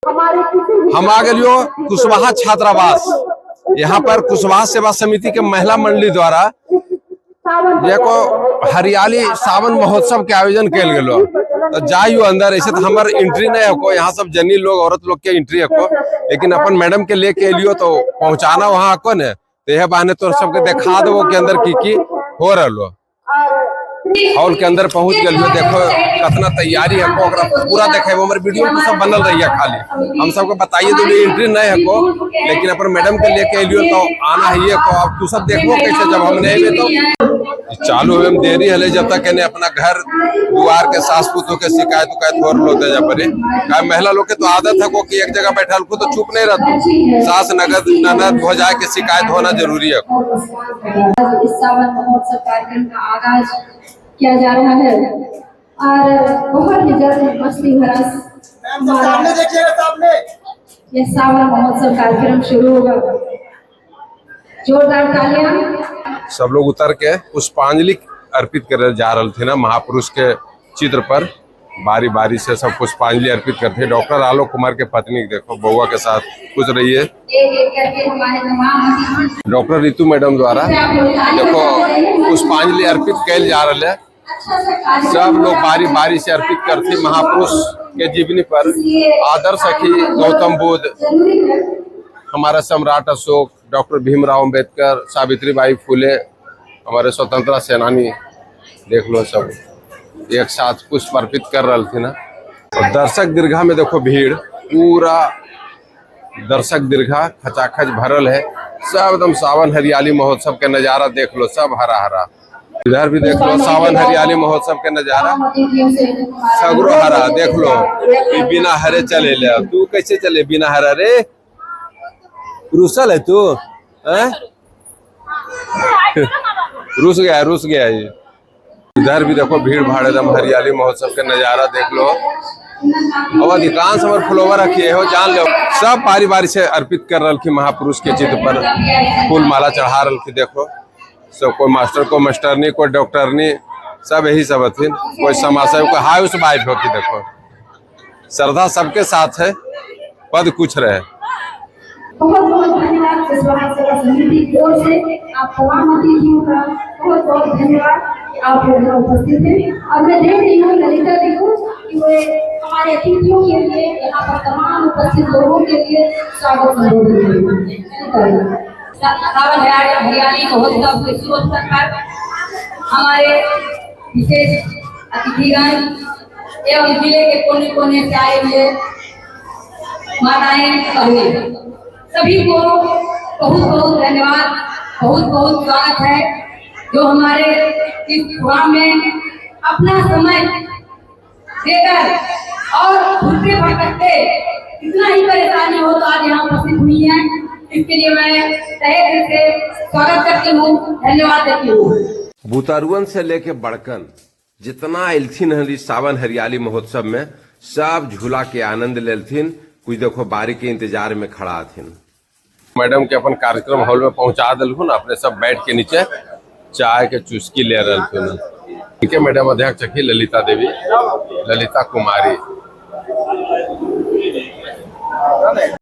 हम आ गलियो कुशवाहा छात्रावास। यहाँ पर कुशवाहा सेवा समिति के महिला मंडली द्वारा देखो हरियाली सावन महोत्सव के आयोजन कल गेलो। तो जाइयो अंदर, ऐसे तो हमार एंट्री नहीं है, यहाँ सब जनी लोग औरत लोग के एंट्री है, लेकिन अपन मैडम के लेके एलियो तो पहुंचाना वहाँ को ने, तो यह बहाने तो सबके देखा दो के अंदर की की हो रहा। हॉल के अंदर पहुंच गलियो, देखो कितना तैयारी है, ओकरा पूरा देखे हमारे वीडियो में सब बनल रही है। खाली हम सबको बताइए तो एंट्री नहीं है को, लेकिन अपन मैडम के लेके एलियो तो आना है ये को। अब तू सब देखो कैसे, जब हम नहीं आए तो चालू हुए में देरी हले, जब तक ने अपना घर द्वार के सास पुतों के शिकायत उकायत हो रहा होते जब पर का महिला लोग के तो आदत है को कि एक जगह बैठल को तो चुप नहीं रहते, सास नगद ननद भौजाई के शिकायत होना जरूरी है। इस सावन महोत्सव कार्यक्रम का आगाज किया जा रहा है और बहुत ही जल्द मस्ती भरा सामने देखिएगा, सामने यह सावन महोत्सव कार्यक्रम शुरू होगा। जोरदार तालियां। सब लोग उतर के पुष्पांजलि अर्पित करे जा रहे थे ना महापुरुष के चित्र पर, बारी बारी से सब पुष्पांजलि अर्पित करते। डॉक्टर आलोक कुमार के पत्नी देखो बउआ के साथ कुछ रही है। एक एक करके हमारे तमाम अतिथि डॉक्टर रितु मैडम द्वारा देखो पुष्पांजलि अर्पित कैल जा रहा है। सब लोग बारी बारी से अर्पित करते महापुरुष के जीवनी पर। आदर्श सखी गौतम बुद्ध, हमारा सम्राट अशोक, डॉक्टर भीमराव अम्बेडकर, सावित्रीबाई फुले, हमारे स्वतंत्रता सेनानी, देख लो सब एक साथ पुष्प अर्पित कर रहे थे ना। और दर्शक दीर्घा में देखो भीड़, पूरा दर्शक दीर्घा खचाखच भरल है। सब एकदम सावन हरियाली महोत्सव के नजारा देख लो, सब हरा हरा। इधर भी देख लो सावन हरियाली महोत्सव के नजारा, सगरो हरा देख लो। ये बिना हरे चले ले, तू कैसे चले बिना हरा रे? रुसल है तू, हैं? रुस गया, रुस गया ये। इधर भी देखो भीड़ भाड़ एकदम हरियाली महोत्सव के नजारा देख लो। और अधिकांश हमारे फॉलोवर रखिए हो जान लो, सब बारी बारी से अर्पित कर रही महापुरुष के चित्र पर फूल माला चढ़ा रही। देखो सब कोई मास्टर को मास्टरनी, कोई डॉक्टरनी, सब यही सब हथिन, कोई समाज सेवक, कोई हाउस वाइफ हो की। देखो श्रद्धा सबके साथ है, पद कुछ रहे। बहुत बहुत धन्यवाद कुशवाहा सेवा समिति की ओर से आप तमाम अतिथियों का बहुत बहुत धन्यवाद कि आप लोग यहाँ उपस्थित हैं। और मैं देख रही हूँ ललिता जी को कि वे हमारे अतिथियों के लिए, यहाँ पर तमाम उपस्थित लोगों के लिए स्वागत संबोधन करेंगी। ललिता जी। सावन हरियाली महोत्सव के शुभ अवसर पर हमारे विशेष अतिथिगण एवं जिले के कोने कोने से आए हुए माताएं बहनें, सभी को बहुत बहुत धन्यवाद, बहुत बहुत स्वागत है जो हमारे इस प्रोग्राम में अपना समय देकर और घुटते भटकते इतना ही परेशानी हो तो आज यहाँ उपस्थित हुई है। इसके लिए मैं तहे दिल से स्वागत करती हूँ, धन्यवाद देती हूँ। बुतरुअन से लेके बड़कन जितना अलथिन हरी सावन हरियाली महोत्सव में सब झूला के आनंद लेलथिन। कुछ देखो बारी के इंतजार में खड़ा हथिन। मैडम के अपन कार्यक्रम हॉल में पहुंचा दिलखुन, अपने सब बैठ के नीचे चाय के चुस्की ले रहे। ठीक है मैडम अध्यक्ष की ललिता देवी, ललिता कुमारी।